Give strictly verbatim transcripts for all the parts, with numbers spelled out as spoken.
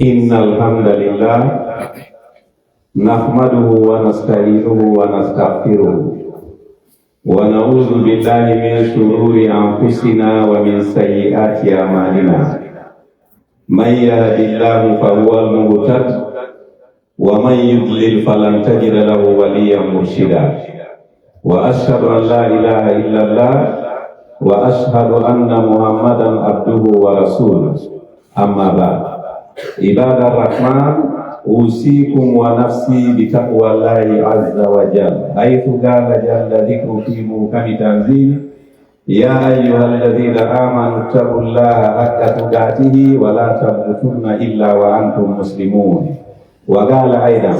إن الحمد لله نحمده ونستعينه ونستغفره ونعوذ بالله من شرور أنفسنا ومن سيئات أعمالنا. من يهد الله فهو المهتد ومن يضلل فلن تجد له وليا مرشدا. وأشهد أن لا إله إلا الله وأشهد أن محمدا عبده ورسوله. أما بعد. عباد الرحمن، أوصيكم ونفسي بتقوى الله عز وجل، حيث قال جل ذكره في محكم تنزيله: يا أيها الذين آمنوا اتقوا الله حق تقاته ولا تموتن إلا وأنتم مسلمون. وقال أيضا: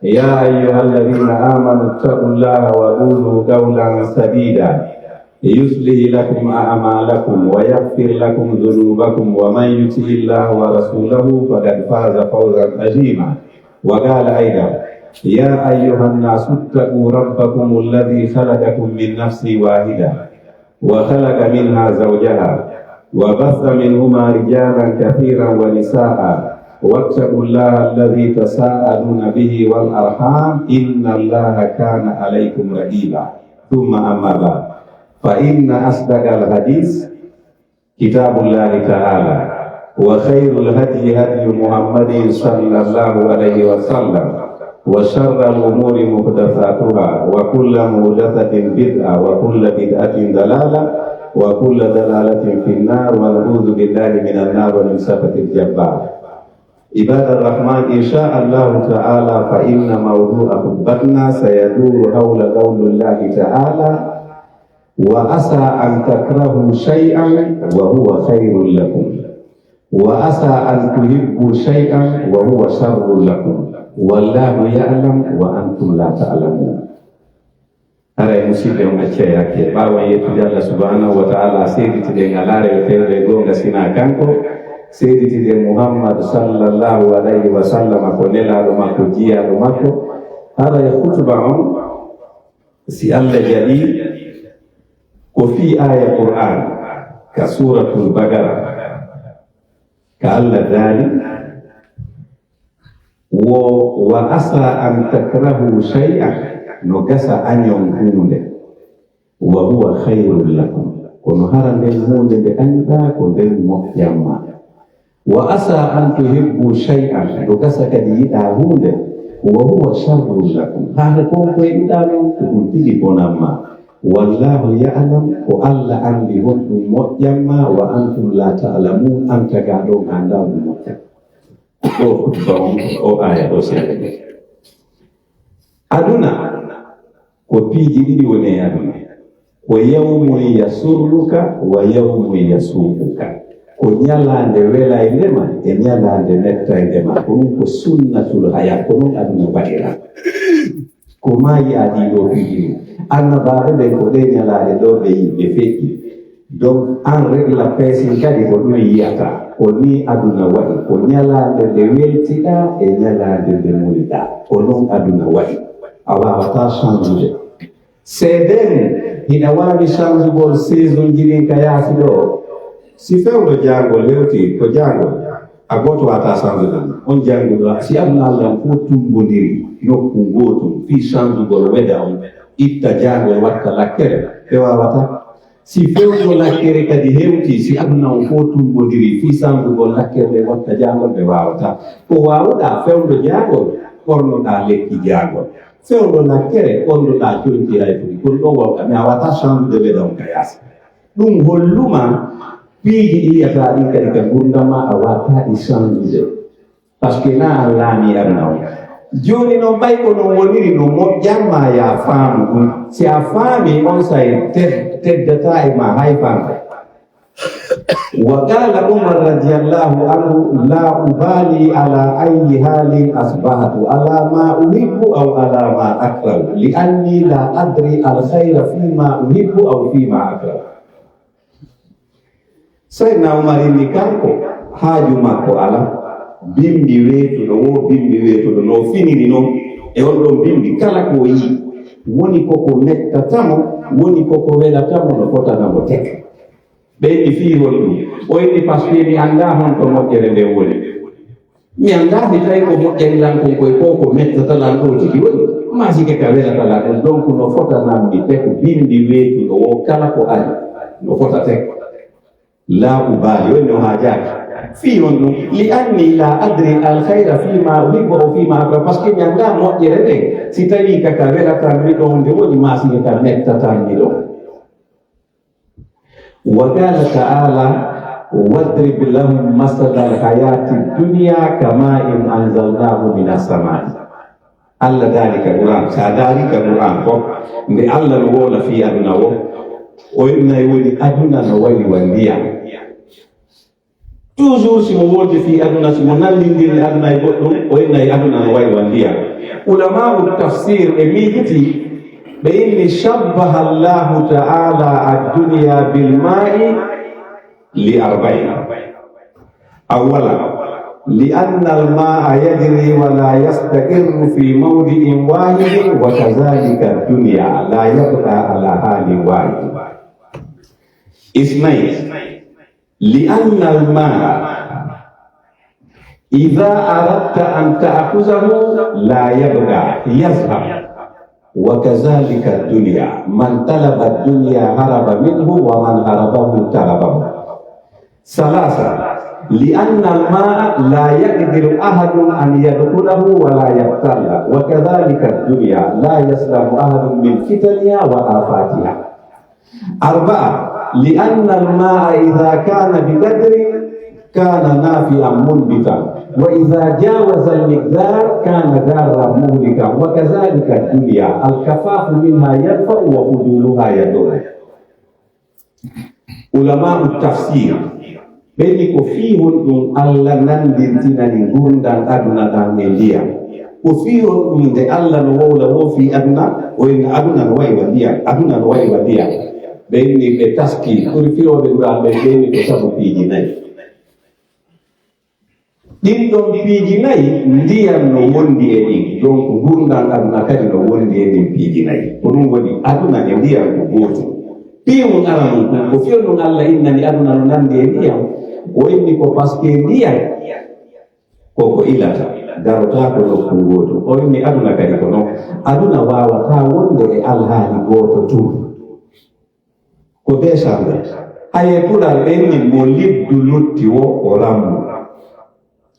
يا أيها الذين آمنوا اتقوا الله وقولوا قولا سديدا يصلح لكم أعمالكم ويغفر لكم ذنوبكم ومن يطع الله ورسوله فقد فاز فوزا عظيما. وقال أيضا: يا أيها الناس اتقوا ربكم الذي خلقكم من نفس واحدة وخلق منها زوجها وبث منهما رجالا كثيرا ونساء واتقوا الله الذي تساءلون به والأرحام إن الله كان عليكم رقيبا. ثم أما بعد، فإن أصدق الحديث كتاب الله تعالى، وخير الهدي هدي محمد صلى الله عليه وسلم، وشر الأمور محدثاتها، وكل محدثة بدعة، وكل بدعة ضلالة، وكل ضلالة في النار، ونعوذ بالله من النار ومن سخط الجبار. عباد الرحمن، إن شاء الله تعالى فإن موضوع خطبتنا سيدور حول قول الله تعالى: وعسى أن تكرهوا شيئا وهو خير لكم، وعسى أن تحبوا شيئا وهو شر لكم، والله يعلم وأنتم لا تعلمون. Haray musiɓɓe on accee hakkee, ɓaawo en yettude Allah subhanahu wa ta'ala, seeditiɗen alaa rewteeɗo e goonga sinaa kanko, seeditiɗen Muhammad sallallahu alayhi wa sallam ko nelaaɗo makko, jiyaaɗo makko. Haray khutba on, si Allah jaɓii, ko fii aaya Qur'aan ka Suuratul Baqara, ka Allah daali, wo, wa asa an takrahu shay'an, no gasa añon huunde, wa huwa khayrun lakum, kono hara nden huunde nde añuɗaa ko nden moƴƴan ma. Wa asa an tuhibbu shay'an, no gasa kadi yiɗaa huunde, wa huwa sharrun lakum, hara kon ko yiɗaa non ko ɗum tigi bonan ma. Wallahu ya'lam, ko Allah anndi honɗum moƴƴan ma, wa antum la ta'lamun, an tagaaɗo on anndaa ɗum moƴƴan. Ɗo khutba on, o aaya ɗo seeɗa. Aduna, ko piiji ɗiɗi woni e aduna. Ko yawmun yasurruka wa yawmun yasu'uka. Ko ñalaande welaynde ma e ñalaande mettaynde ma. Ko ɗum ko sunnatul hayaa. Ko non aduna waɗira. Ko maa yi'aa ɗii ɗoo piiji ɗin. Annabaaɓe ɓen ko ɗee ñalaaɗe ɗoo ɓe yi'i, ɓe feƴƴi. Donc, an rek la peesin kadi ko ɗum yi'ataa. Ko nii aduna waɗi. Ko ñalaande nde weltiɗaa e ñalaande nde muliɗaa. Ko non aduna waɗi. A waawataa changude. Seedee mum, hiɗa waawi changugol saisonji ɗin ka yaasi ɗoo. Si fewndo jaangol hewti ko jaangol, a gooto waawataa changude ɗum. On jannguɗo, si aduna Allah on fof tumbondiri nokku ngootu fii changugol weather on, itta jaangol watta lakkere, ɓe waawataa. Si fewndo lakkere kadi hewti, si aduna on fof tumbondiri fii changugol lakkere nde watta jaangol, ɓe waawataa. Ko waawuɗaa fewndo jaangol, ɓornoɗaa lekki jaangol. Fewndo lakkere, ɓornoɗaa conci hay foti. Kono ɗon waawuɗaa, mais a waawataa changude weather on ka yaasi. Ɗum hollumaa piiji ɗi yi'ataa ɗin kadi ka ngurndan maa, a waawataa ɗi changude. Parce que na an laamii aduna on. Jooni non, ɓay ko non woniri, no moƴƴan maa yo a faamu ɗum. Si a faamii, onsay ted-, teddataa e maa hay fanɗe. وقال عمر رضي الله عنه: لا أبالي على أي حال أصبحت، على ما أحب أو على ما أكره، لأني لا أدري الخير فيما أحب أو فيما أكره. Seydina Umar inni kanko, haaju makko alaa, bimbi weetuɗo, wo bimbi weetuɗo, no finiri non, e on ɗon bimbi, kala ko o yi'i, woni ko ko mettata mo, woni ko ko welata mo, no fotana mo tek. Ɓe inni fii honɗum? O inni, parce que mi anndaa honto moƴƴere nden woni. Mi anndaa si tawi ko moƴƴani lan kon koy, ko ko mettata lan ɗoo tigi woni, maa si ke ka welata lan ɗon. Donc, no fota lan mi tek bimbi weetuɗo woo kala ko ari, no fota tek. Laa ubaali, woni no haajaaki. Fii honɗun? Li anni laa adri al khayra fii maa uhibbu aw fii maa akrahu. Parce que mi anndaa moƴƴere nden, si tawii ka ka welatan mi ɗon nde woni, maa si ka mettatan mi ɗon. Wa qaala ta'aala, wadrib lahum masalal hayaati dunya kamaa'in anzalnaahu minas samaa'i. Alla daali ka Qur'aan, si a daali ka Qur'aan fof, nde Alla no wowla fii aduna woo, o innay woni aduna no wayi wa ndiyam. Toujours si mo woldi fii aduna, si mo nanndindiri aduna e goɗɗum, o innay aduna no wayi wa ndiyam. Ulamaa'u tafsir ɓe miijiti, ɓe inni, shabbaha Allahu ta'ala ad-dunya bil ma'i li arba'in. Awwalan, li anna al-ma'a yajri wa la yastaqirru fi mawdi'in wahidin, wa kadhalika ad-dunya la yabqa ala halin wahidin. Isnayn, li anna al-ma'a idha aradta an ta'khuzahu la yabqa, yazhab. Wa kadhalika ad-dunya, man talaba ad-dunya haraba minhu, wa man harabahu talabahu. Thalatha, li anna al-ma'a la yaqdiru ahadun an yadkhulahu wa la yabtalla, wa kadhalika ad-dunya, la yaslamu ahadun min fitaniha wa afatiha. Arba'a, li anna al-ma'a idha kana bi qadrin kana nafi'an munbitan, wa idha jawaza al-miqdar kana darran muhlikan, wa kadhalika ad-dunya, al-kafafu minha yadfa'u wa fuduluha yadurru. Ulamaa'u tafsir, ɓe wi'i ko fii honɗun Alla nanndintinani ngurndan aduna ɗan e ndiyan? Ko fii honɗun nde Alla no wowla woo fii aduna, o inna aduna no wayi wa ndiyan, aduna no wayi wa ndiyan? Ɓe inni ɓe taski, ɓuri firooɓe Qur'aan ɓen, ɓe inni ko sabu piiji nayi. Ɗin ɗon piiji nayi, ndiyan no wondi e ɗin, donc ngurndan aduna kadi no wondi e ɗin piiji nayi. Ko ɗun woni aduna e ndiyan ko gootum. Piiwun aranun kun, ko fii honɗun Alla innani aduna no nanndi e ndiyan? O inni ko parce que ndiyan ko ko ilata, darotaako nokku gootu. O inni aduna kadi ko non. Aduna waawataa wonde e alhaali gooto tun. Ko descendre. Haye Pulaar ɓen ni mo liddu lutti woo, o rammu.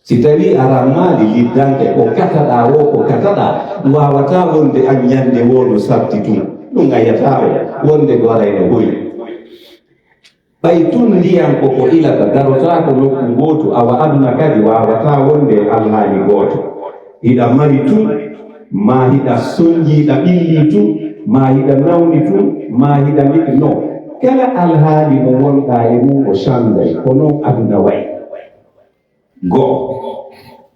Si tawii a rammaali liddanke, ko kataɗaa woo, ko kataɗaa, waawataa wonde an ɲande woo no satti tun. Ɗun a yi'ataa o, wonde ko waray no hoyi. Ɓay tun ndiyan ko ko ilata, darotaako nokku gootu, awa aduna kadi waawataa wonde e alhaali gooto. Hiɗa mari tun, maa hiɗa sonji, hiɗa ɓilli tun, maa hiɗa nawni tun, maa hiɗa miɗi no. Kala alhaali mo wonɗaa e mun o shanday, ko non aduna wayi. Go'o.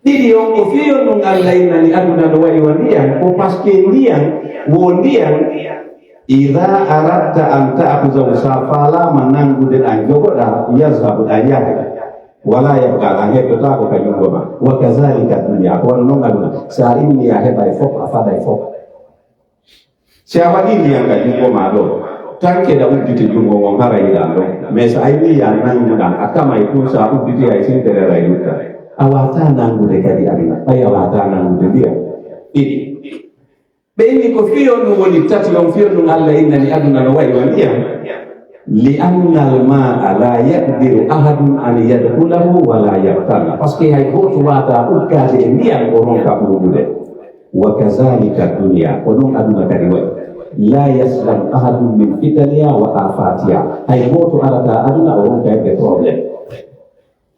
Ɗiɗi on, ko fii honɗun Alla innani aduna no wayi wa ndiyan, ko parce que ndiyan, woo ndiyan, idha aradta an ta'khuzahu, si a faalaama nanngude ɗan, jogoɗaa, yazhabu, ɗan yahay. Wala yabqa, ɗan heddotaako ka junngo maa. Wa kadhalika dunya, ko wano non aduna. Si a inni a heɓay fof, a faday fof. Si a waɗii ndiyan ka junngo maa ɗoo, tanke ɗa udditi junngo ngon, haray hiɗa ɗon. Mais si a inni ya nanngu ɗan, a tamay tun si a udditi hay sintere ray lutta. A waawataa nanngude kadi aduna, ɓay a waawataa nanngude ndiyan. Ɗiɗi. Ɓe inni ko fii honɗun woni tati on, fii honɗun Alla innani aduna no wayi wa ndiyan. Li anna al-ma'a la yaqdiru ahadun an yadkhulahu wa la yabtalla. Parce que hay gooto waawataa ukkaade e ndiyan o ronka ɓuuɓude. Wa kadhalika dunya, ko non aduna kadi wayi. La yaslamu ahadun min fitaniha wa afatiha. Hay gooto arataa aduna o ronka heɓde problème.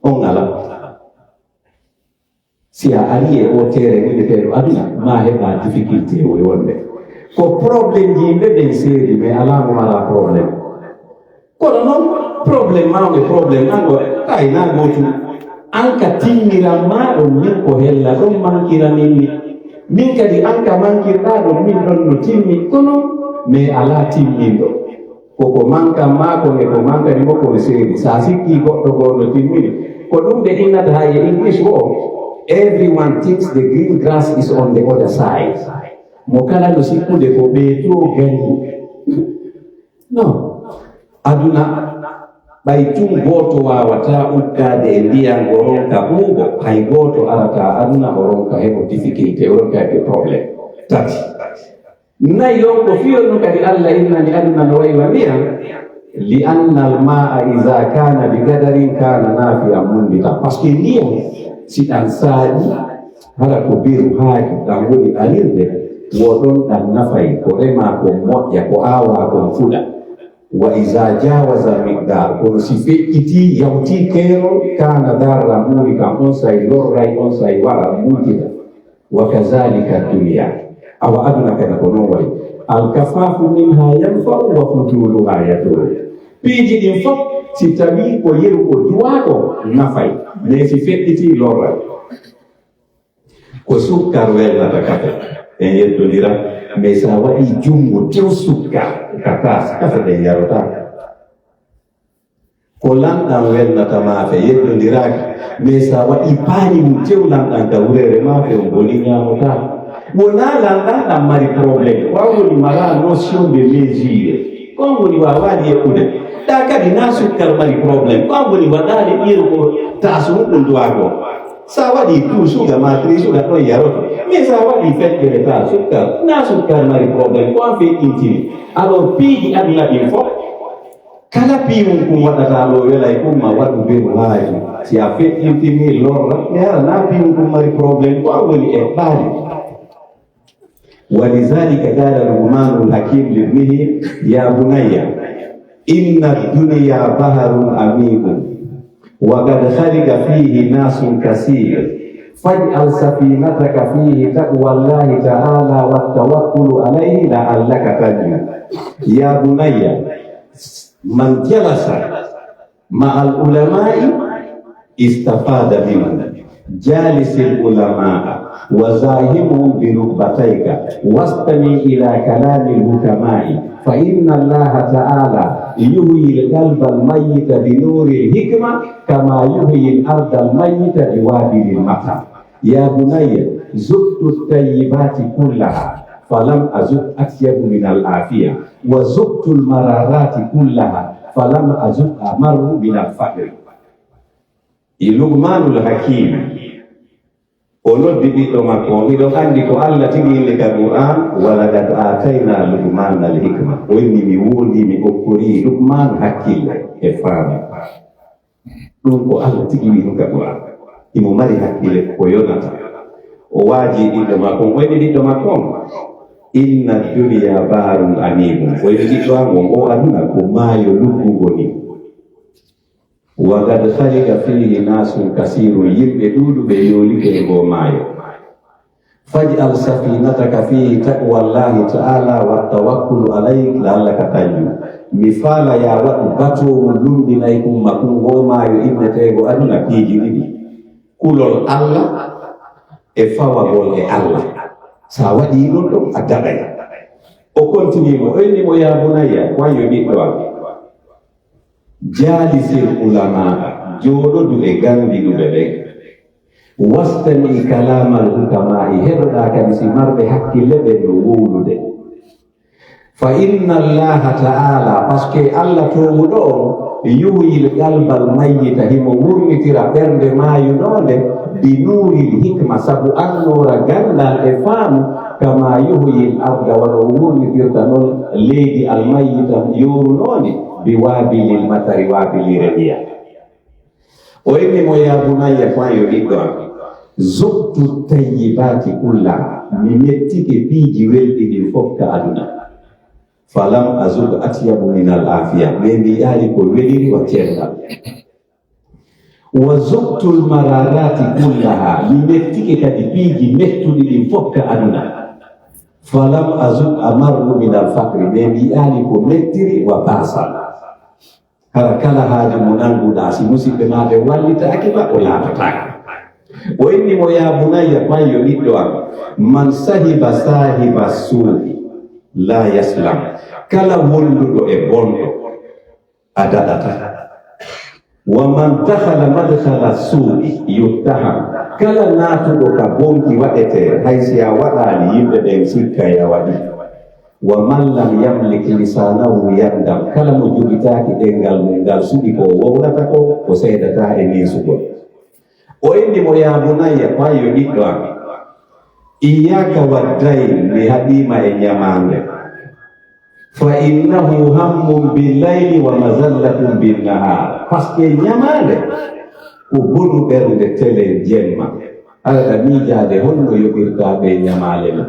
On alaa. Si a arii e oo terrain wi'eteeɗo aduna, maa heɓaa difficulté e wonde. Ko problème ji yimɓe ɓen seedi, mais alaa mo alaa problème. Kono non, problème maa e problème an ɗoo, tawi naa gootum. An ka timmiran maa ɗon, min ko hella ɗon mankiranimmi. Min kadi an ka mankirɗaa ɗon, min ɗon no timmi. Kono, mais alaa timminɗo. Ko ko mankan maa kon e ko mankani mo kon seedi. Si a sikkii goɗɗo goo no timmini, ko ɗun ɓe innata hay e English woo, everyone thinks the green grass is on the other side. Mo kala no sikkude ko ɓee too gañi. Non. Aduna, Ɓay tun gooto waawataa uddaade e ndiyan o ronka ɓuuɓo, hay gooto arataa aduna o ronka heɓo difficulté, o ronka heɓde problème. Tati. Nayi on ko fii on kadi Alla innani aduna no wayi wa ndiyan. Li annal maa'a izaa kaana bi qadarin kaana naafi'an munbitan. Parce que ndiyan, si ɗan saaƴi, hara ko beru haaju, ɗan woni alirde, wo ɗon ɗan nafay, ko remaa kon moƴƴa, ko aawaa kon fuɗa. Wa izaa jaawaza miqdaar, kono si feƴƴitii, yawtii keerol, kaana darran muhlikan, on say lorray, on say waɗa muutida. Wa kazaalika dunya. Awa aduna kadi ko non wayi. Al kafaafu minhaa yanfa'u wa fuduuluhaa yadurru. Piiji ɗin fof, si tawii ko yeru ko duwaa ko nafay, mais si feƴƴitii lorray. Ko sukkar welnata kafe, en yeddondira, mais si a waɗii junngo tew sukkar ka taas, kafe ɗen yarotaako. Ko lanɗan welnata maafe, yeddondiraaki, mais si a waɗii paani mun tew lanɗan ka wureere maafe, on bonii ñaamotaako. Wonaa lanɗan ɗan mari problème, ko an woni mara notion de mesure, ko an woni waawaali eɓɓude. Ɗaa kadi naa sukkar mari problème, ko an woni waɗaali ɗiiro ko taas mun ɗun duwaa ko. Sa waɗi tuusuga ma trisuga ɗon yaroto. Mais sa waɗi feƴƴere ta sukkar, na sukkar mari problème, ko an feƴƴintini. Alors piiji aduna ɗin fof, kala piiwun kun waɗata ɗo welay kun ma waɗu beru haaju. Si a feƴƴintini lorra, mais hara na piiwun kun mari problème, ko an woni e ɓaali. ولذلك قال لقمان الحكيم لابنه: يا بني، إن الدنيا بحر عميق، وقد غرق فيه ناس كثير، فاجعل سفينتك فيه تقوى الله تعالى والتوكل عليه لعلك تنجو. يا بني، من جلس مع العلماء استفاد منهم. جالس العلماء وزاحمهم بركبتيك واستمع إلى كلام الحكماء، فإن الله تعالى يحيي القلب الميت بنور الحكمة كما يحيي الأرض الميتة بوابل المطر. يا بني، ذقت الطيبات كلها فلم أذق أطيب من العافية، وذقت المرارات كلها فلم أذق أمر من الفقر. E Luqmaanul Hakiim, o noddi ɓiɗɗo makko on, miɗo anndi ko Alla tigi inni ka Qur'aan, ولقد آتينا لقمان الحكمة. O inni, mi woondii, mi okkorii Luqmaan hakkille e faamu. Ɗun ko Alla tigi wi'i ɗun ka Qur'aan. Himo mari hakkile ko yonata. O waajii ɓiɗɗo makko on. O wi'i ɓiɗɗo makko on, إن الدنيا بحر عميق. O wi'i ɓiɗɗo an on, oo aduna ko maayo luggungo nii. وقد غرق فيه ناس كثير. Yimɓe ɗuuɗuɓe yoolike e ngoo maayo. فاجعل سفينتك فيه تقوى الله تعالى والتوكل عليه لعلك تنجو. Mi faala yaa waɗu batoowu lumbinay kun ma kun ngoo maayo inneteego aduna piiji ɗiɗi. Kulol Alla e fawagol e Alla. Sa waɗii ɗun ɗon, a daɗay. O kontinii mo, o inni mo, yaa bunayya, ko an yo ɓiɗɗo an. Jaalisil ulamaa, jooɗodu e ganndiɗuɓe ɓen. Wastami kalaamal hukamaa'i, heɗoɗaa kadi si marɓe hakkille ɓen no wowlude. Fa inna Allaaha ta'aalaa, parce que Alla toowuɗo on, yuhyil qalbal mayyita, himo wurnitira ɓernde maayunoonde, bi nuuril hikma, sabu annoora ganndal e faamu, kamaa yuhyil arda, wano o wurnitirta non leydi al mayyita yoorunoonde, bi waabilil matari, waabiliire ndiyam. O inni mo, yaa bunayya, ko an yo ɓiɗɗo an, zuktu tayyibaati kullaha, mi mettike piiji welɗi ɗin fof ka aduna. Falam azuk atyabu minal aafiya, mais mi yi'aali ko weliri wa cellal. Wa zuktul mararaati kullaha, mi mettike kadi piiji mettuɗi ɗin fof ka aduna. Falam azuk amarru minal fakri, mais mi yi'aali ko mettiri wa baasal. Hara kala haaju mo nannguɗaa, si musiɓɓe maa ɓen wallitaaki ma, o laatotaake. O inni mo, yaa bunayya, ko an yo ɓiɗɗo an, man sahiba saahiba suu'i laa yaslam, kala wonduɗo e bonɗo, a daɗataa. Wa man dakhala madkhala suu'i yuttaham, kala naatuɗo ka bonki waɗetee, hay si a waɗaali, yimɓe ɓen sikkay a waɗii. Wa man lam yamlik lisanahu yandam. Kala mo jogitaaki ɗemngal mum ngal suɓi ko o wowlata ko, o seedataa e neesugol. O inni mo, "Yaa bunayya," pay yo ɓiɗɗo am, "iyyaka waddayn, mi haɗii ma e ɲamaande. Fa innahu hammun billayli wa mazallatun binnahaar." Parce que ɲamaande ko bonu ɓernde telen jemma. Aɗa miijaade honno yoɓirtaa ɓe ɲamaale mum.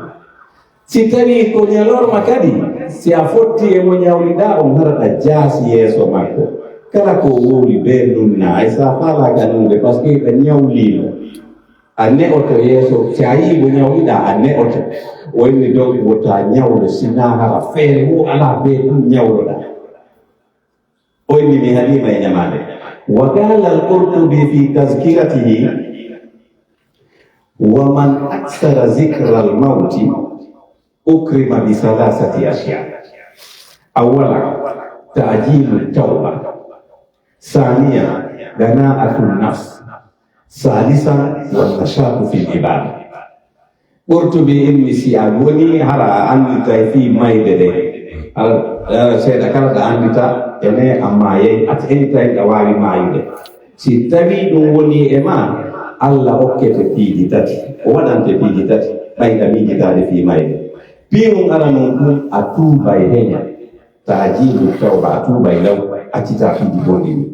Si tawii ko ɲalorma kadi, si a fotti e mo ɲawliɗaa on, hara ɗa jaasi yeeso makko. Kala ko o wowli bee nunna, hay si a faalaaka nunude, parce que ɗa ɲawliino. A ne'oto yeeso, si a yi'ii mo ɲawliɗaa, a ne'oto. O inni donc wota ɲawlo, si naa hara feere woo alaa bee ɗun ɲawloɗaa. O inni mi haɗii ma e ɲamaande. Wa qaala al-Qurtubi fi tazkiratihi, wa man aksara zikral mawti ukrima bi salasati ashya. Awwalan, ta'jilu tawba. Saniyan, dana'atu nafs. Salisan, wa nashatu fil ibada. Qurtubi inni si a woni hara a annditay fii mayde de. Hara, hara seeɗa kala ɗa anndita ene a maayay, at any time ɗa waawi maayude. Si tawii ɗun woni e ma, Alla okkete piiji tati. O waɗante piiji tati, ɓay ɗa miijitaade fii mayde. Piiwun aranun kun, a tuubay heɲa. Ta'jilu tawba, a tuubay law, accitaa piiji bonɗi ɗin.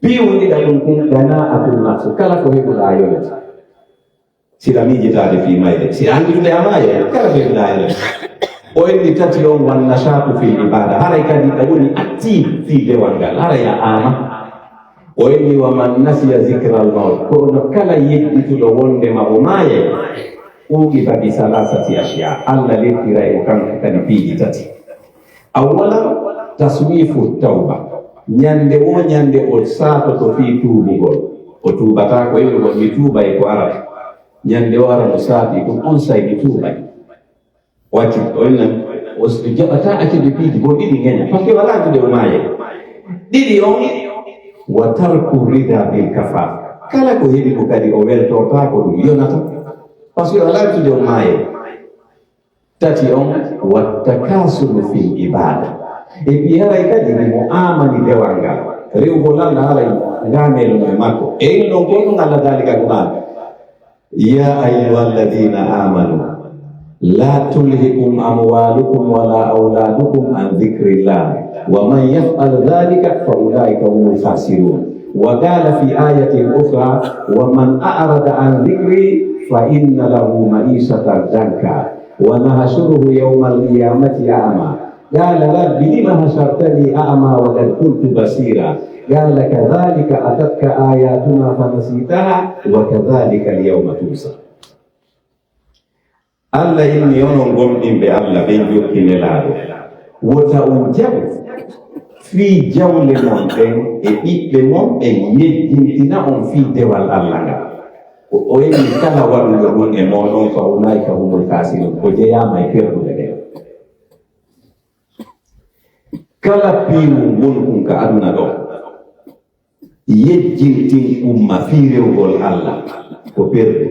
Piiwun ɗiɗaɓun kun, dana'atu nafs, kala ko heɓuɗaa yonete. Si ɗa miijitaade fii mayde, si a anndi ɗun e a maayay, kala ko heɓuɗaa yonete. O inni tati on, wan nashatu fil ibada, haray kadi a woni active fii dewal ngal, haray a aama. O inni wa man nasiya zikral mawt, kono kala yeddituɗo wondema o maayay, uqiba bi salasati ashya, Alla lettiray mo kanko kadi piiji tati. Awwalan, taswifu tawba. Ɲande woo ɲande o saatoto fii tuubugol. O tuubataa ko innugol, "Mi tuubay," ko arata. Ɲande o ara mo saati ɗun, onsay, "Mi tuubay." O acci, o innan, o s-, jaɓataa accude piiji bonɗi ɗin heɲa. Parce que walaa andude o maayay. Ɗiɗi on, wa tarku rida bil kafa. Kala ko heɓi mo kadi o weltortaako ɗun, yonata. Parce que walaa andude o maayay. Tati on, wattakasulu fil ibada. E ɓi haray kadi mo aamani dewal ngal. Rewugol Alla haray ngaameelo mo e makko. E ino non ko ɗun Alla daali ka Qur'aan. Ya ayyuhalladhina amanu, la tulhikum amwalukum wala awladukum an dhikrillah. Wa man yaf'al dhalika fa ulaika humul khasirun. Wa qala fi ayatin ukhra, wa man a'rada an dhikri fa inna lahu ma'ishatan danka. ونحشره يوم القيامة أعمى. قال رب لم حشرتني أعمى وقد كنت بصيرا. قال كذلك أتتك آياتنا فنسيتها وكذلك اليوم تنسى. Alla inni, onon gomɗinɓe Alla ɓen jokki Nelaaɗo, wota on jaɓu fii jawle mon ɗen e ɓiɓɓe mon ɓen yejjintina on fii dewal Alla ngal. Ko o inni kala waɗuɗo ɗun e mooɗon, fa ulaa'ika humul kaasirun, o jeyaama e perduɓe ɓen. Kala piiwu ngonɗun ka aduna ɗoo, yejjintin umma fii rewugol Alla, ko perdu.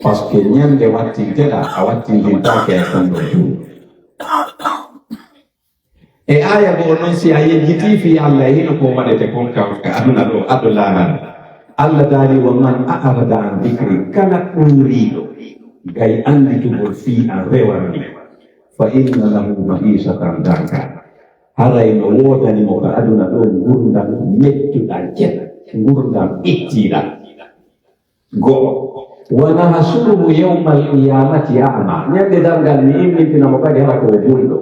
Parce que ɲande wattinteɗaa, a wattintintaake e kon ɗon tun. E aaya goo non, si a yejjitii fii Alla e hino ko waɗete kon ka, ka aduna ɗoo, ado laakhara. Alla daali, "Wa man a'rada an dhikri," kala ɗuuriiɗo gay annditugol fii an rewal ni, "fa inna lahu ma'ishatan danka." Haray no woodani mo ka aduna ɗoo ngurndan mettuɗan cet, ngurndan ɓittiiɗan. Go'o. "Wa nahshuruhu yawmal qiyamati a'ma." Ɲande darngal mi immintina mo kadi hara ko o bulɗo.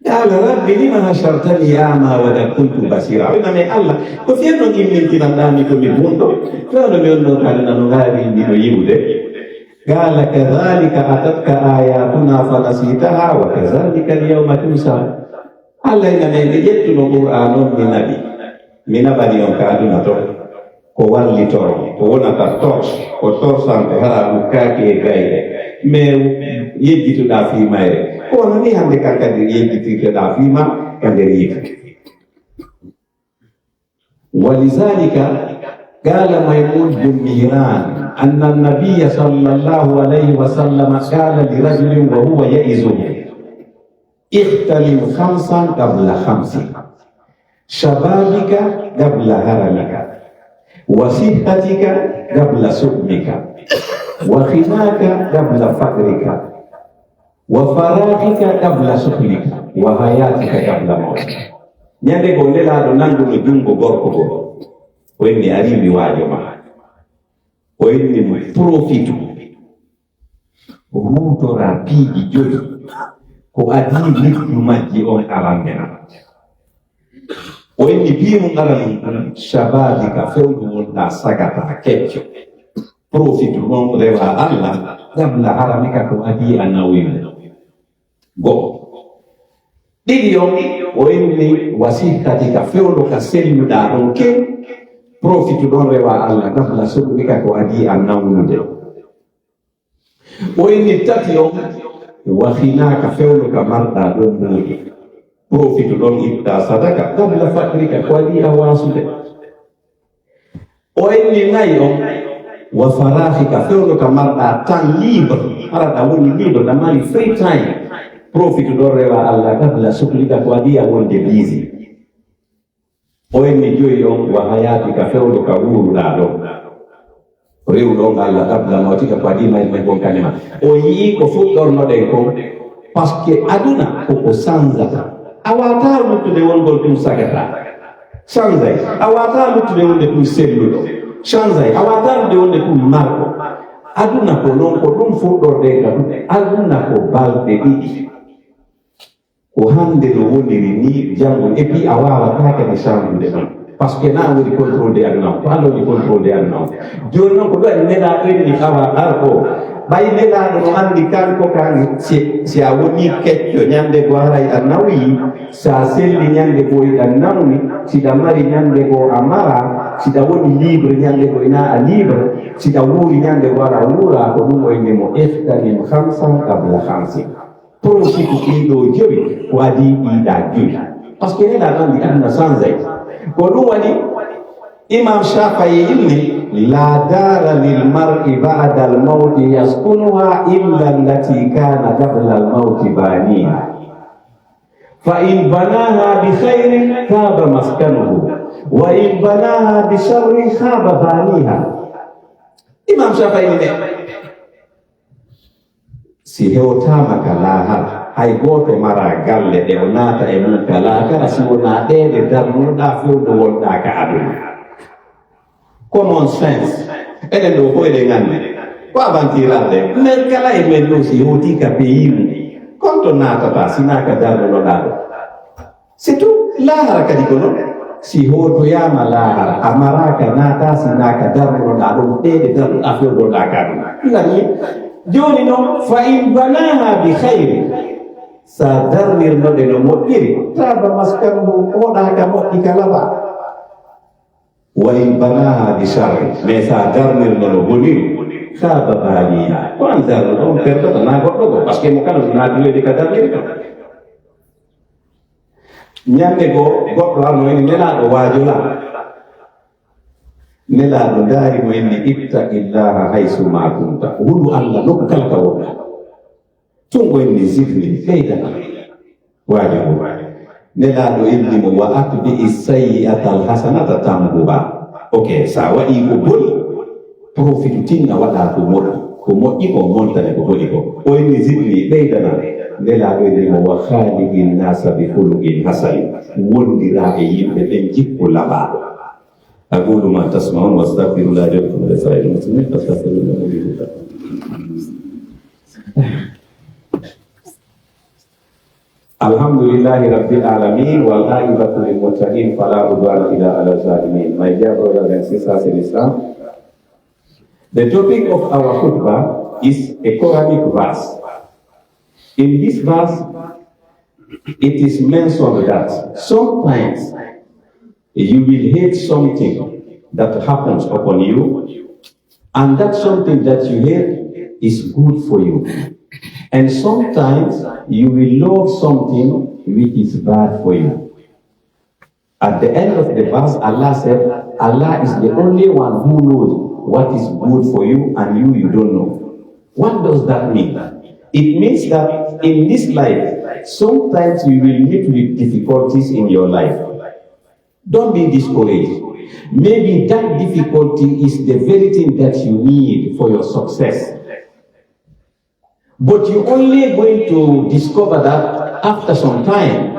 Qala rabbi lima hashartani a'ma wa qad kuntu basira. O wi'a, "Min Alla, ko fii honno immintinanɗaa mi ko mi bulɗo? Fewndo mi wonno ka aduna no ngaari mi no yi'ude." Qala kadhalika atatka ayatuna fanasitaha wa kadhalika al-yawma tunsa. Alla ina men, ɓe ƴettuno Qur'aan on, mi naɓi. Mi naɓani on ka aduna ton. Ko wallitoro, ko wonata torche, ko torsante, hara ɗum kaaki e gayɗe. Mais yejjituɗaa fii mayre. Ko wano ni hannde kan kadi yejjitirteɗaa fii ma ka nder yiite. Wa lizalika قال ميمون بن مهران أن النبي صلى الله عليه وسلم قال لرجل وهو يعظه: اغتنم خمسا قبل خمس، شبابك قبل هرمك، وصحتك قبل سقمك، وغناك قبل فقرك، وفراغك قبل شغلك، وحياتك قبل موتك. Ñande goo Nelaaɗo nannguno junngo gorko goo, o inni: "Ari mi waajo ma." O inni mo: "Profitu, huutora piiji joyi ko adii lippu majji on arande na." O inni: "Piimu aranun kun, shababika, fewndo wonɗaa sagata, kecco. Profitu ɗon rewa Alla, qabla haramika, ko adii a nawimu." Go'o. Ɗiɗi on, o inni: "Wa sihhatika, fewndo ka selluɗaa ɗon ken, profitu ɗon rewa Alla, qabla suqmika, ko adii a nawnude." O inni tati on: "Wa ghinaaka, fewndo ka marɗaa ɗon moodi, profitu ɗon ittaa sadaka, qabla faqrika, ko adii a waasude." O inni nayi on: "Wa faraghika, fewndo ka marɗaa temps libre, hara ɗa woni libre, ɗa mari free time, profitu ɗon rewa Alla, qabla shughulika, ko adii a wonde busy." O inni joyi on: "Wa hayatika, fewndo ka wuuruɗaa ɗon, rewɗon Alla, qabla mawtika, ko adii mayde kon kanema." O yi'i ko fuɗɗornoɗen kon, parce que aduna ko ko sanzata. A waawataa luttude wongol tun sagata, sanzay. A waawataa luttude wonde tun selluɗo, sanzay. A waawataa luttude wonde tun marɗo. Aduna ko non, ko ɗum fuɗɗorɗen ka ɗum. Aduna ko balɗe ɗiɗi. Ko hannde no woniri ni, janngo, et puis a waawataa kadi changude ɗum. Parce que na woni contrôle de aduna on, ko Alla woni contrôle de aduna on. Jooni non, ko ɗo en Nelaaɗo inni awa ar o. Ɓay Nelaaɗo no anndi kanko kan, si, si a woni kecco, ñande goo haray a nawyi, si a selli ñande goo hiɗa nawni, si ɗa mari ñande goo a mara, si ɗa woni libre ñande goo ina a libre, si ɗa wuuri ñande goo aɗa wuura, ko ɗum o inni mo: "Ihtanim khamsan qabla khamsin." Profitu ɗii ɗoo jowi, ko adii ɗii ɗaa jowi. Parce que Nelaaɗo anndi aduna sanzay. Ko ɗum waɗi Imam Shafi'i inni: "La dara lil mar'i ba'dal mawti yaskunuha illa allati kana qablal mawti baniha. Fa in banaha bi khairin khaba maskanuhu, wa in banaha bi sharrin khaba baniha." Imam Shafi'i inni, si hewtaama ka laahara, hay gooto maraa galle ɗe o naata e mun ka laakara, si wonaa ɗee ɗe darnunoɗaa fewndo wonɗaa ka aduna. Common sense. Eɗen ɗoo fof eɗen anndi. Ko avantiraaɓe. Men kala e men ɗoo si hewtii ka pays mum, konto naatataa, sinaa ka darnunoɗaa ɗo. C'est tout. Laahara kadi ko non. Si hootoyaama laahara, a maraaka naata, si naaka darnoɗaa ɗum, ɗee ɗe darnoɗaa fewdoɗaa ka ɗum. Nani? Jooni non, fa in banaha bi khayri, sa darnirno ɗe no moƴƴiri, taba maskanuhu, oɗa ka moƴƴi ka laba. Wa in banaha bi sharri, mais sa darnirno no boniri, khaba baniha. Ko an darno ɗon perdata na goɗɗo go, parce que mo kala no naati weli ka darniri ɗon. Ñande goo, goɗɗo arno inni, Nelaaɗo, waajo lan. Nelaaɗo ndaari mo inni, ittaqillaha haysu ma kunta. Hulu Alla nokku kala ka wonɗaa. Tun o inni, zidni, ɓeydanam. Waajo ngu. Nelaaɗo inni mo, wa atbi'i sayyi'ata al hasanata tamhuha. Ok, sa waɗi ko boni, profitu tinna waɗa ko moƴƴi. Ko moƴƴi ko montane ko boni ko. O inni, zidni, ɓeydanam. Nelaaɗo inni mo, wa khaliqin nasa bi khuluqin hasan. Wondiraa e yimɓe ɓen jikku labaaɗo. أقول ما تسمعون وأستغفر الله لي ولكم ولسائر المسلمين فاستغفروه إنه هو الغفور الرحيم. الحمد لله رب العالمين والعاقبة للمتقين فلا عدوان إلا على الظالمين. My dear brothers and sisters in Islam, the topic of our khutbah is a Quranic verse. In this verse, it is mentioned that sometimes you will hate something that happens upon you, and that something that you hate is good for you. And sometimes you will love something which is bad for you. At the end of the verse, Allah said, Allah is the only one who knows what is good for you and you, you don't know. What does that mean? It means that in this life, sometimes you will meet with difficulties in your life. Don't be discouraged. Maybe that difficulty is the very thing that you need for your success. But you only going to discover that after some time.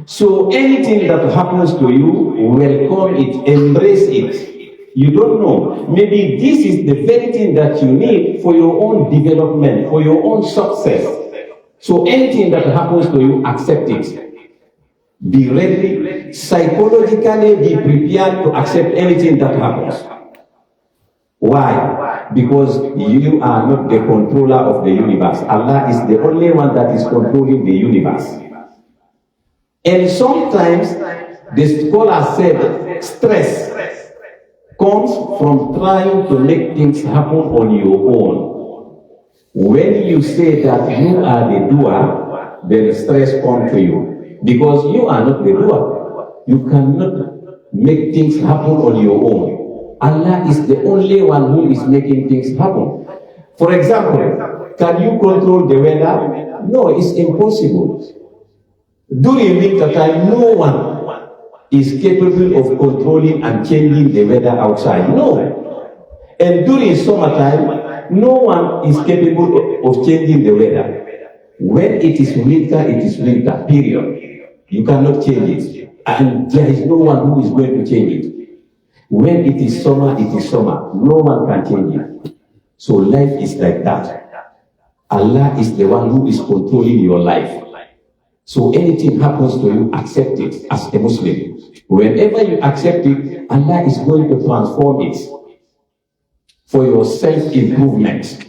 So anything that happens to you, welcome it, embrace it. You don't know. Maybe this is the very thing that you need for your own development, for your own success. So anything that happens to you, accept it. Be ready, psychologically be prepared to accept anything that happens. Why? Because you are not the controller of the universe. Allah is the only one that is controlling the universe. And sometimes the scholar said stress comes from trying to make things happen on your own. When you say that you are the doer, then stress come to you because you are not the doer. You cannot make things happen on your own. Allah is the only one who is making things happen. For example, can you control the weather? No, it's impossible. During winter time, no one is capable of controlling and changing the weather outside. No. And during summertime, no one is capable of, of changing the weather. When it is winter, it is winter, period. You cannot change it. And there is no one who is going to change it. When it is summer, it is summer. No one can change it. So life is like that. Allah is the one who is controlling your life. So anything happens to you, accept it as a Muslim. Whenever you accept it, Allah is going to transform it for your self-improvement.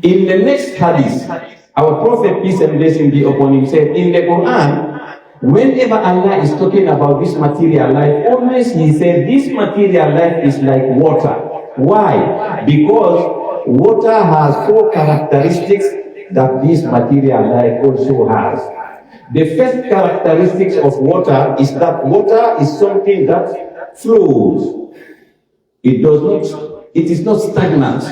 In the next hadith, our Prophet, peace and blessing be upon him, said in the Quran, whenever Allah is talking about this material life, always he said this material life is like water. Why? Because water has four characteristics that this material life also has. The first characteristics of water is that water is something that flows. It does not, it is not stagnant.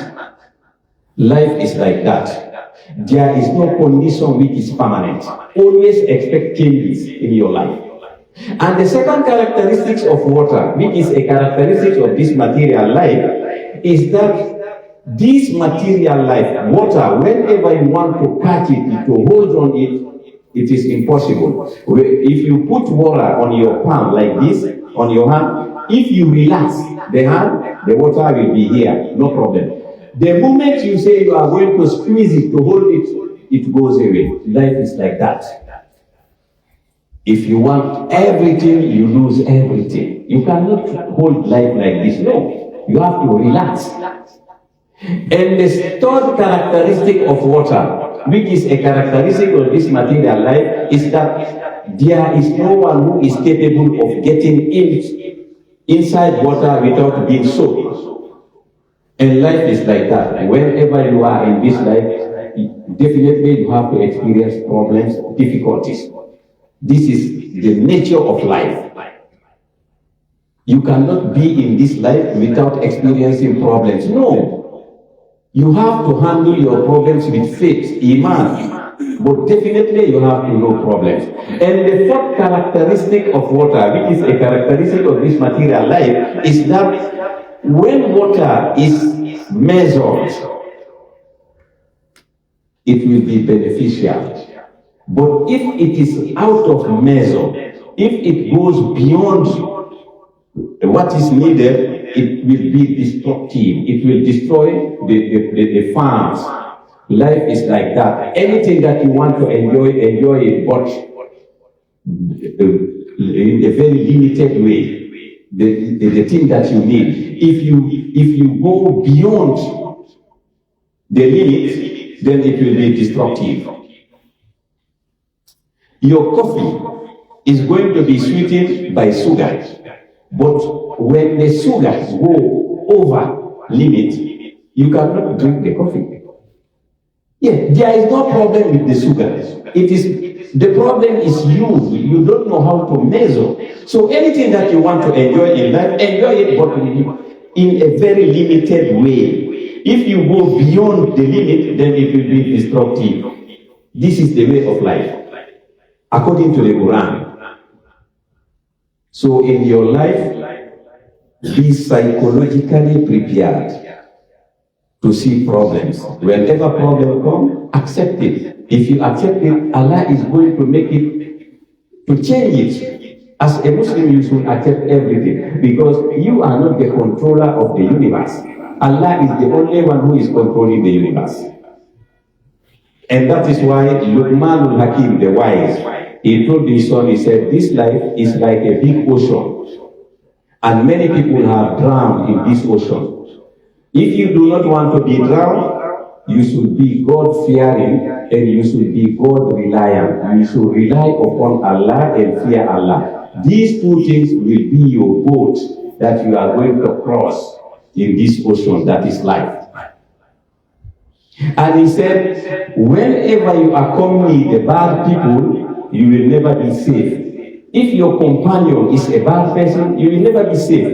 Life is like that. There is no condition which is permanent. Always expect changes in your life. And the second characteristics of water, which is a characteristic of this material life, is that this material life, water, whenever you want to catch it, to hold on it, it is impossible. If you put water on your palm like this, on your hand, if you relax the hand, the water will be here, no problem. The moment you say you are going to squeeze it, to hold it, it goes away. Life is like that. If you want everything, you lose everything. You cannot hold life like this. No, you have to relax. And the third characteristic of water, which is a characteristic of this material life, is that there is no one who is capable of getting in, inside water without being soaked. And life is like that. Wherever you are in this life, definitely you have to experience problems, difficulties. This is the nature of life. You cannot be in this life without experiencing problems. No. You have to handle your problems with faith, iman. But definitely you have to know problems. And the fourth characteristic of water, which is a characteristic of this material life, is that when water is measured, it will be beneficial. But if it is out of measure, if it goes beyond what is needed, it will be destructive. It will destroy the, the, the, the farms. Life is like that. Anything that you want to enjoy, enjoy it, but in a very limited way. The, the, the thing that you need. If you, if you go beyond the limit, then it will be destructive. Your coffee is going to be sweetened by sugar. But when the sugar go over limit, you cannot drink the coffee. Yeah, there is no problem with the sugar. It is, the problem is you. You don't know how to measure. So anything that you want to enjoy in life, enjoy it, but in a very limited way. If you go beyond the limit, then it will be destructive. This is the way of life, according to the Quran. So in your life, be psychologically prepared to see problems. Whenever problem come, accept it. If you accept it, Allah is going to make it, to change it. As a Muslim, you should accept everything because you are not the controller of the universe. Allah is the only one who is controlling the universe. And that is why Luqmanul Hakim, the wise, he told his son, he said, "This life is like a big ocean, and many people have drowned in this ocean. If you do not want to be drowned, you should be God fearing and you should be God reliant. You should rely upon Allah and fear Allah. These two things will be your boat that you are going to cross in this ocean that is life." And he said, "Whenever you accompany the bad people, you will never be safe. If your companion is a bad person, you will never be safe."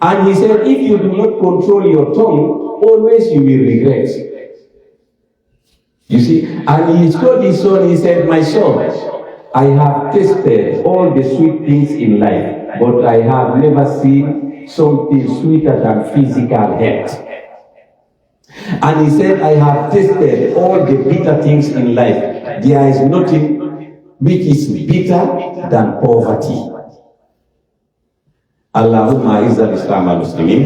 And he said, "If you do not control your tongue, always you will regret." You see, and he told his son, he said, "My son, I have tasted all the sweet things in life, but I have never seen something sweeter than physical health." And he said, "I have tasted all the bitter things in life. There is nothing which is bitter than poverty." اللهم أعز الإسلام والمسلمين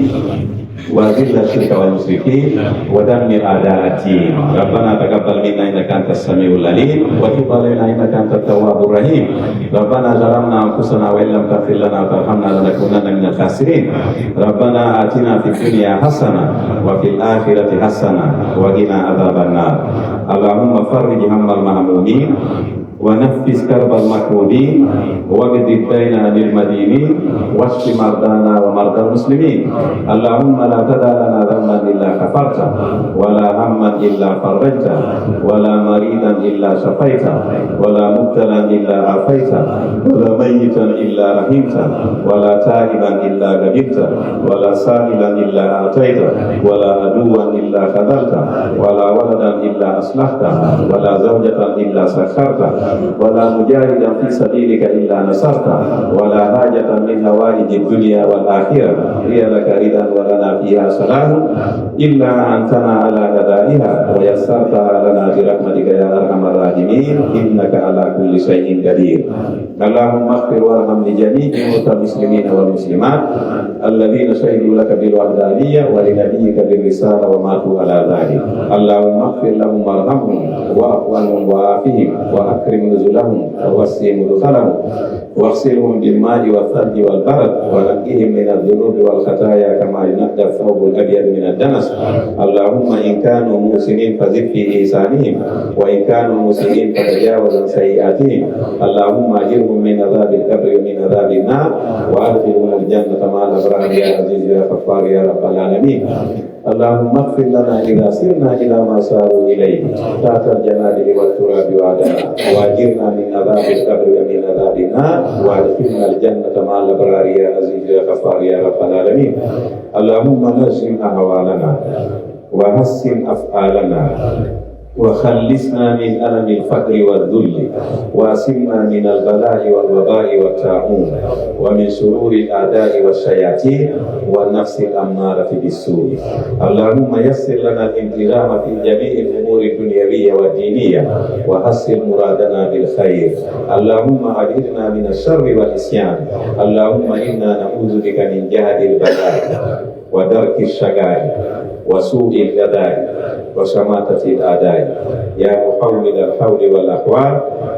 وأذل الشرك والمشركين ودمر أعداء الدين. ربنا تقبل منا إنك أنت السميع العليم وتب علينا إنك أنت التواب الرحيم. ربنا ظلمنا أنفسنا وإن لم تغفر لنا وترحمنا لنكونن من الخاسرين. ربنا آتنا في الدنيا حسنة وفي الآخرة حسنة وقنا عذاب النار. اللهم فرج هم المهمومين ونفس كرب المكروبين واقض الدين عن المدينين واشف مرضانا ومرضى المسلمين. اللهم لا تدع لنا ذنبا إلا غفرته ولا هما إلا فرجته ولا مريضا إلا شفيته ولا مبتلى إلا عافيته ولا ميتا إلا رحمته ولا تائبا إلا قبلته ولا سائلا إلا أعطيته ولا عدوا إلا خذلته ولا ولدا إلا أصلحته ولا زوجة إلا سخرته ولا مجاهدا في سبيلك إلا نصرته ولا حاجة من حوائج الدنيا والآخرة هي لك رضا ولنا فيها صلاح إلا أعنتنا على قضائها ويسرتها لنا برحمتك يا أرحم الراحمين إنك على كل شيء قدير. اللهم اغفر وارحم لجميع موتى المسلمين والمسلمات الذين شهدوا لك بالوحدانية ولنبيك بالرسالة وماتوا على ذلك. اللهم اغفر لهم وارحمهم واعف عنهم وعافهم وأكرم نزلهم ووسع مدخلهم واغسلهم بالماء والثلج والبرد ونقهم من الذنوب والخطايا كما ينقى الثوب الأبيض من الدنس. اللهم إن كانوا محسنين فزد في إحسانهم وإن كانوا مسيئين فتجاوز عن سيئاتهم. اللهم أجرهم من عذاب القبر ومن عذاب النار وأدخلهم الجنة مع الأبرار يا عزيز يا غفار يا رب العالمين. اللهم اغفر لنا إذا سرنا إلى ما ساروا إليه تحت الجنادل والتراب وعدنا وأجرنا من عذاب القبر ومن عذاب النار وأدخلنا الجنة مع الأبرار يا عزيز يا غفار يا رب العالمين. اللهم نزه أهوالنا وحسن أفعالنا وخلصنا من ألم الفقر والذل وأعصمنا من البلاء والوباء والطاعون ومن شرور الأعداء والشياطين والنفس الأمارة بالسوء. اللهم يسر لنا الانتظام في جميع الأمور الدنيوية والدينية وحصل مرادنا بالخير. اللهم أجرنا من الشر والعصيان. اللهم إنا نعوذ بك من جهد البلاء ودرك الشقاء وسوء القضاء وشماتة الأعداء. يا محول الحول والأحوال،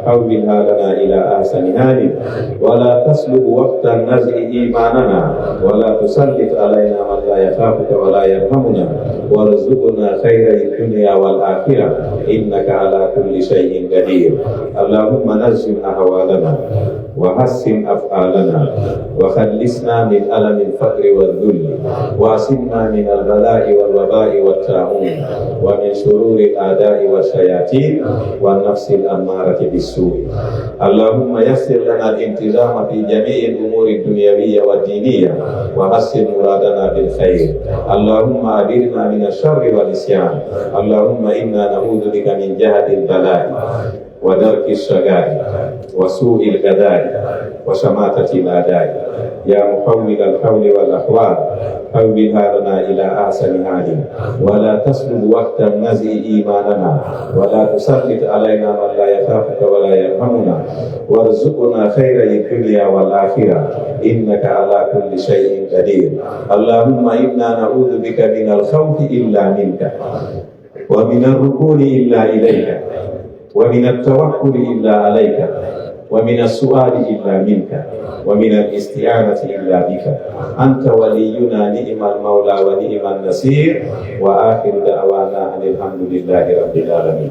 حولها لنا إلى أحسن حال، ولا تسلب وقت النزع إيماننا، ولا تسلط علينا من لا يخافك ولا يرحمنا، وارزقنا خير الدنيا والآخرة، إنك على كل شيء قدير. اللهم نزه أحوالنا وحسن أفعالنا وخلصنا من ألم الفقر والذل وعصمنا من البلاء والوباء والطاعون ومن شرور الأعداء والشياطين والنفس الأمارة بالسوء. اللهم يسر لنا الانتظام في جميع الأمور الدنيوية والدينية وحصل مرادنا بالخير. اللهم أجرنا من الشر والعصيان. اللهم إنا نعوذ بك من جهد البلاء ودرك الشقاء وسوء القضاء وشماتة الأعداء. يا محول الحول والأحوال، حولها لنا إلى أحسن حال، ولا تسلب وقت النزع إيماننا، ولا تسلط علينا من لا يخافك ولا يرحمنا، وارزقنا خيري الدنيا والآخرة، إنك على كل شيء قدير. اللهم إنا نعوذ بك من الخوف إلا منك، ومن الركون إلا إليك، ومن التوكل إلا عليك، ومن السؤال إلا منك، ومن الاستعانة إلا بك. أنت ولينا، نعم المولى ونعم النصير. وآخر دعوانا أن الحمد لله رب العالمين.